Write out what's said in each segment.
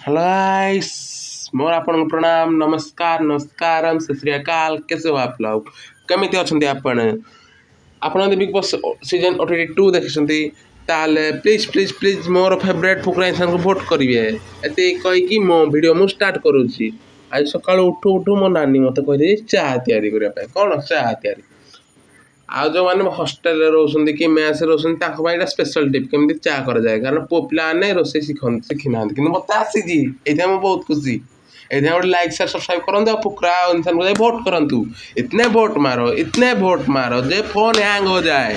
Hello guys, ମୋର ଆପଣଙ୍କୁ ପ୍ରଣାମ, ନମସ୍କାର, ନମସ୍କାରम, सत श्री अकाल। कैसे हो आप लोग? କେମିତି ଅଛନ୍ତି ଆପଣ? ଆପଣ ଯଦି ବିଗ୍ ବସ୍ ସିଜନ୍ OTT 2 ଦେଖିଛନ୍ତି, ତାହେଲେ ପ୍ଲିଜ୍ ପ୍ଲିଜ୍ ପ୍ଲିଜ୍ ମୋର ଫେଭରେଟ୍ ଫୁକରା ଇନସାନକୁ ଭୋଟ୍ କରିବେ। ଏତିକି କହିକି ମୋ ଭିଡ଼ିଓ ମୁଁ ଷ୍ଟାର୍ଟ କରୁଛି। ଆଜି ସକାଳୁ ଉଠୁ ଉଠୁ ମୋ ନାନୀ ମୋତେ କହିଦେଇଛି ଚାହା ତିଆରି କରିବା ପାଇଁ। କ'ଣ ଚାହା ତିଆରି? ଆଉ ଯେଉଁମାନେ ହଷ୍ଟେଲରେ ରହୁଛନ୍ତି କି ମେସ୍ରେ ରହୁଛନ୍ତି, ତାଙ୍କ ପାଇଁ ଏଇଟା ସ୍ପେଶାଲ୍ ଟିପ୍, କେମିତି ଚା କରାଯାଏ। କାରଣ ପୁଅ ପିଲାମାନେ ରୋଷେଇ ଶିଖିନାହାନ୍ତି, କିନ୍ତୁ ମୋତେ ଆସିଛି। ଏଇଥିପାଇଁ ମୁଁ ବହୁତ ଖୁସି। ଏଇଥିପାଇଁ ଗୋଟେ ଲାଇକ୍, ସେୟାର, ସବସ୍କ୍ରାଇବ୍ କରନ୍ତୁ ଆଉ ଫୁକରା ଇନସାନକୁ ଯାଇ ଭୋଟ୍ କରନ୍ତୁ। इतने ଭୋଟ୍ मारो, इतने ଭୋଟ୍ मारो ଯେ ଫୋନ୍ ହ୍ୟାଙ୍ଗ हो जाए।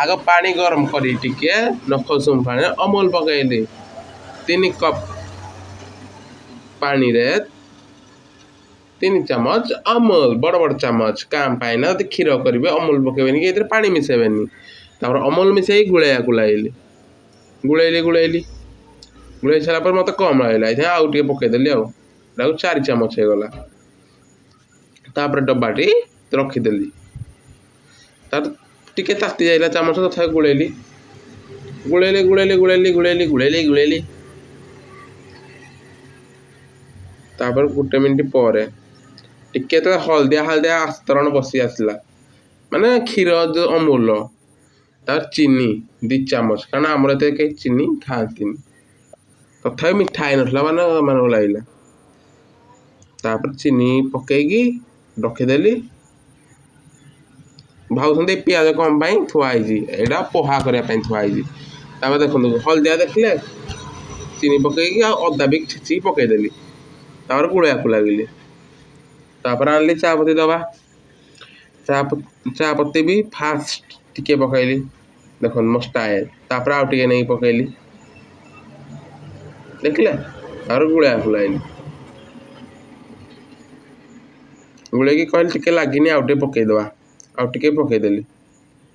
ଆଗ ପାଣି ଗରମ କରି ଟିକେ ନଖ ଉଷୁମ ପାଣିରେ ଅମୁଲ ପକେଇଲି। 3 କପ୍ ପାଣିରେ 3 ଚାମଚ ଅମୁଲ, ବଡ଼ ବଡ଼ ଚାମଚ। କାଁ ପାଇଁ ନା ଯଦି କ୍ଷୀର କରିବେ, ଅମୁଲ ପକେଇବେନି କି ଏଥିରେ ପାଣି ମିଶାଇବେନି। ତାପରେ ଅମୁଲ ମିଶାଇ ଗୋଳେଇବାକୁ ଲାଗିଲି। ଗୋଳେଇଲି, ଗୋଳେଇଲି, ଗୋଳେଇ ସାରିଲା ପରେ ମୋତେ କମ୍ ଲାଗିଲା, ଏଥିପାଇଁ ଆଉ ଟିକେ ପକେଇଦେଲି। ଆଉ ଏଟାକୁ 4 ଚାମଚ ହେଇଗଲା। ତାପରେ ଡବାଟି ରଖିଦେଲି। ତାପରେ ଟିକେ ତାତି ଯାଇଲା ଚାମଚ, ତଥାପି ଗୋଳେଇଲି, ଗୋଳେଇଲି, ଗୋଳେଇଲି, ଗୋଳେଇଲି, ଗୋଳେଇଲି, ଗୋଳେଇଲି, ଗୋଳେଇଲି। ତାପରେ ଗୋଟେ ମିନିଟ୍ ପରେ ଟିକେ ଯେତେବେଳେ ହଳଦିଆ ହଳଦିଆ ଆସ୍ତରଣ ବସି ଆସିଲା, ମାନେ କ୍ଷୀର ଯେଉଁ ଅମୁଲ, ତାପରେ ଚିନି 2 ଚାମଚ, କାରଣ ଆମର ଏତେ କେହି ଚିନି ଖାଆନ୍ତିନି। ତଥାପି ମିଠା ହେଇନଥିଲା ମାନେ ମାନଙ୍କୁ ଲାଗିଲା। ତାପରେ ଚିନି ପକେଇକି ରଖିଦେଲି। ଭାବୁଛନ୍ତି ପିଆଜ କ'ଣ ପାଇଁ ଥୁଆ ହେଇଛି? ଏଇଟା ପୋହା କରିବା ପାଇଁ ଥୁଆ ହେଇଛି। ତାପରେ ଦେଖନ୍ତୁ, ହଳଦିଆ ଦେଖିଲେ, ଚିନି ପକେଇକି ଆଉ ଅଦା ବି ଛେଚିକି ପକେଇଦେଲି। ତାପରେ ଗୋଳେଇବାକୁ ଲାଗିଲି। ତାପରେ ଆଣିଲି ଚା ପତି ଦବା। ଚା ପତି ବି ଫାଷ୍ଟ ଟିକେ ପକେଇଲି, ଦେଖନ୍ତୁ ମୋ ଷ୍ଟାଇଲ୍। ତାପରେ ଆଉ ଟିକେ ନେଇକି ପକେଇଲି, ଦେଖିଲେ? ତାପରେ ଗୋଳେଇବାକୁ ଲାଗିଲି। ଗୋଳେଇକି କହିଲି ଟିକେ ଲାଗିନି, ଆଉ ଟିକେ ପକେଇଦେବା। ଆଉ ଟିକେ ପକେଇଦେଲି।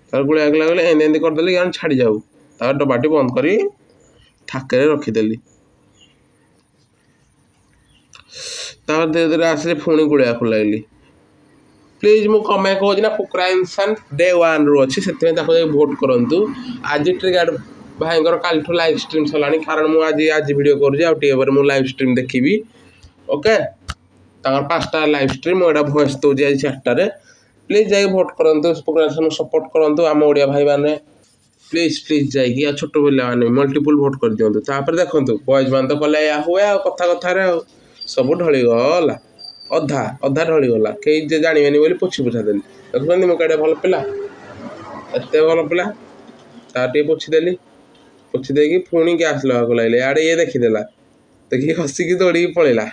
ତାପରେ ଗୋଳେଇବାକୁ ଲାଗିଲେ, ଏମିତି ଏମିତି କରିଦେଲି, କାରଣ ଛାଡ଼ିଯାଉ। ତାପରେ ଡବାଟି ବନ୍ଦ କରି ଥାକରେ ରଖିଦେଲି। ତାପରେ ଧୀରେ ଧୀରେ ଆସିଲି, ପୁଣି ଗୋଳେଇବାକୁ ଲାଗିଲି। ପ୍ଲିଜ୍, ମୁଁ କ'ଣ ପାଇଁ କହୁଛି ନା ଫୁକରା ଇନସାନ ଡେ ୱାନ୍ରୁ ଅଛି, ସେଥିପାଇଁ ତାକୁ ଯାଇ ଭୋଟ୍ କରନ୍ତୁ। ଆଜି ଟ୍ରିଗାର୍ଡ଼ ଭାଇଙ୍କର କାଲିଠୁ ଲାଇଭ୍ ଷ୍ଟ୍ରିମ୍ ସରିଲାଣି, କାରଣ ମୁଁ ଆଜି ଆଜି ଭିଡ଼ିଓ କରୁଛି, ଆଉ ଟିକେ ପରେ ମୁଁ ଲାଇଭ୍ ଷ୍ଟ୍ରିମ୍ ଦେଖିବି। ଓକେ, ତାଙ୍କର 5ଟା ଲାଇଭ୍ ଷ୍ଟ୍ରିମ୍, ମୁଁ ଏଇଟା ଭଏସ୍ ଦେଉଛି ଆଜି 4ଟାରେ। ପ୍ଲିଜ୍ ଯାଇକି ଭୋଟ୍ କରନ୍ତୁ, ଫୁକରା ଇନସାନକୁ ସପୋର୍ଟ କରନ୍ତୁ ଆମ ଓଡ଼ିଆ ଭାଇମାନେ। ପ୍ଲିଜ୍ ପ୍ଲିଜ୍ ଯାଇକି, ଆଉ ଛୋଟ ପିଲାମାନେ ମଲ୍ଟିପୁଲ୍ ଭୋଟ୍ କରିଦିଅନ୍ତୁ। ତାପରେ ଦେଖନ୍ତୁ, ବଏଜ୍ ମାନେ ତ କଲେ ଏୟା ହୁଏ, ଆଉ କଥା କଥାରେ ଆଉ ସବୁ ଢଳିଗଲା, ଅଧା ଅଧା ଢଳିଗଲା। କେହି ଯେ ଜାଣିବେନି ବୋଲି ପୋଛି ପୋଛା ଦେଲି। ଦେଖୁଛନ୍ତି ମୁଁ କେଡ଼େ ଭଲ ପିଲା, ଏତେ ଭଲ ପିଲା। ତାର ଟିକେ ପୋଛିଦେଲି। ପୋଛି ଦେଇକି ପୁଣି ଗ୍ୟାସ୍ ଲଗାକୁ ଲାଗିଲେ। ଇଆଡ଼େ ଇଏ ଦେଖିଦେଲା, ଦେଖିକି ହସିକି ଦୌଡ଼ିକି ପଳେଇଲା।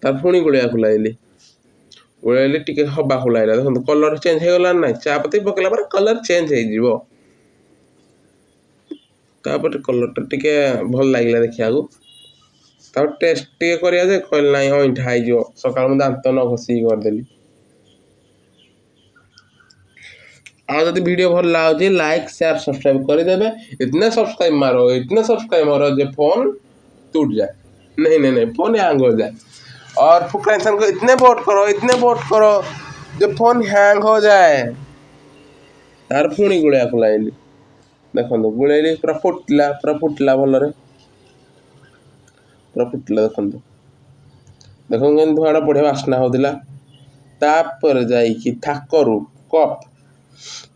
ତାର ପୁଣି ଗୋଳେଇବାକୁ ଲାଗିଲି। ଗୋଳେଇଲି, ଟିକେ ହବାକୁ ଲାଗିଲା। ଦେଖନ୍ତୁ, କଲର୍ ଚେଞ୍ଜ ହେଇଗଲା ନା ନାହିଁ? ଚା ପତି ପକେଇଲା ପରେ କଲର୍ ଚେଞ୍ଜ ହେଇଯିବ। ତାପରେ କଲର୍ଟା ଟିକେ ଭଲ ଲାଗିଲା ଦେଖିବାକୁ। ତାପରେ ଟେଷ୍ଟ ଟିକେ କରିବା ଯେ କହିଲେ ନାଇଁ, ଅଇଁଠା ହେଇଯିବ। ସକାଳୁ ମୁଁ ଦାନ୍ତ ନ ଘଷିକି କରିଦେଲି। ଆଉ ଯଦି ଭିଡ଼ିଓ ଭଲ ଲାଗୁଛି, ଲାଇକ୍, ସେୟାର, ସବସ୍କ୍ରାଇବ୍ କରିଦେବେ। इतने सब्सक्राइब मारो, इतने सब्सक्राइब मारो जो फोन टूट जाए, नहीं नहीं नहीं, फोन हैंग हो जाए। और फुकरा इंसान को इतने वोट करो, इतने वोट करो जो फोन हैंग हो जाए। ତାର ପୁଣି ଗୋଳେଇବାକୁ ଲାଗିଲି। ଦେଖନ୍ତୁ, ଗୋଳେଇଲି, ପୁରା ଫୁଟିଲା, ପୁରା ଫୁଟିଲା ଭଲରେ, ପୁରା ଫୁଟିଲା। ଦେଖନ୍ତୁ, ଦେଖନ୍ତୁ କେମିତି ଧୂଆଁଟା ବଢ଼ିଆ ବାସ୍ନା ହେଉଥିଲା। ତାପରେ ଯାଇକି ଥାକରୁ କପ୍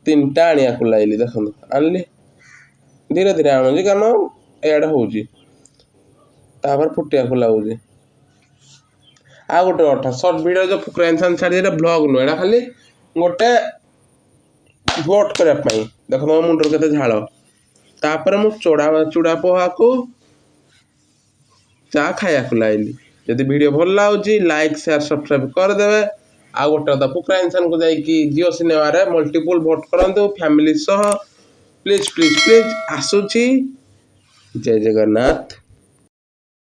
ତିନିଟା ଆଣିବାକୁ ଲାଗିଲି। ଦେଖନ୍ତୁ, ଆଣିଲି, ଧୀରେ ଧୀରେ ଆଣୁଛି, କାରଣ ଏଆଡ଼େ ହେଉଛି। ତାପରେ ଫୁଟିବାକୁ ଲାଗୁଛି। ଆଉ ଗୋଟେ କଥା, ସର୍ଟ ଭିଡ଼ିଓ ଯେଉଁ ଫୁକରା ଇନସାନ ଛାଡ଼ି, ଏଇଟା ବ୍ଲଗ୍ ନୁହେଁ, ଏଇଟା ଖାଲି ଗୋଟେ ଭୋଟ୍ କରିବା ପାଇଁ। ଦେଖନ୍ତୁ, ମୋ ମୁଣ୍ଡରୁ କେତେ ଝାଳ। ତାପରେ ମୁଁ ଚୁଡ଼ା ପୋହାକୁ ଚା ଖାଇବାକୁ ଲାଗିଲି। ଯଦି ଭିଡ଼ିଓ ଭଲ ଲାଗୁଛି, ଲାଇକ୍, ସେୟାର, ସବସ୍କ୍ରାଇବ୍ କରିଦେବେ। ଆଉ ଗୋଟେ କଥା, ଫୁକରା ଇନସାନକୁ ଯାଇକି ଜିଓ ସିନେମାରେ ମଲ୍ଟିପୁଲ୍ ଭୋଟ୍ କରନ୍ତୁ ଫ୍ୟାମିଲି ସହ। ପ୍ଲିଜ୍ ପ୍ଲିଜ୍ ପ୍ଲିଜ୍, ଆସୁଛି। ଜୟ ଜଗନ୍ନାଥ।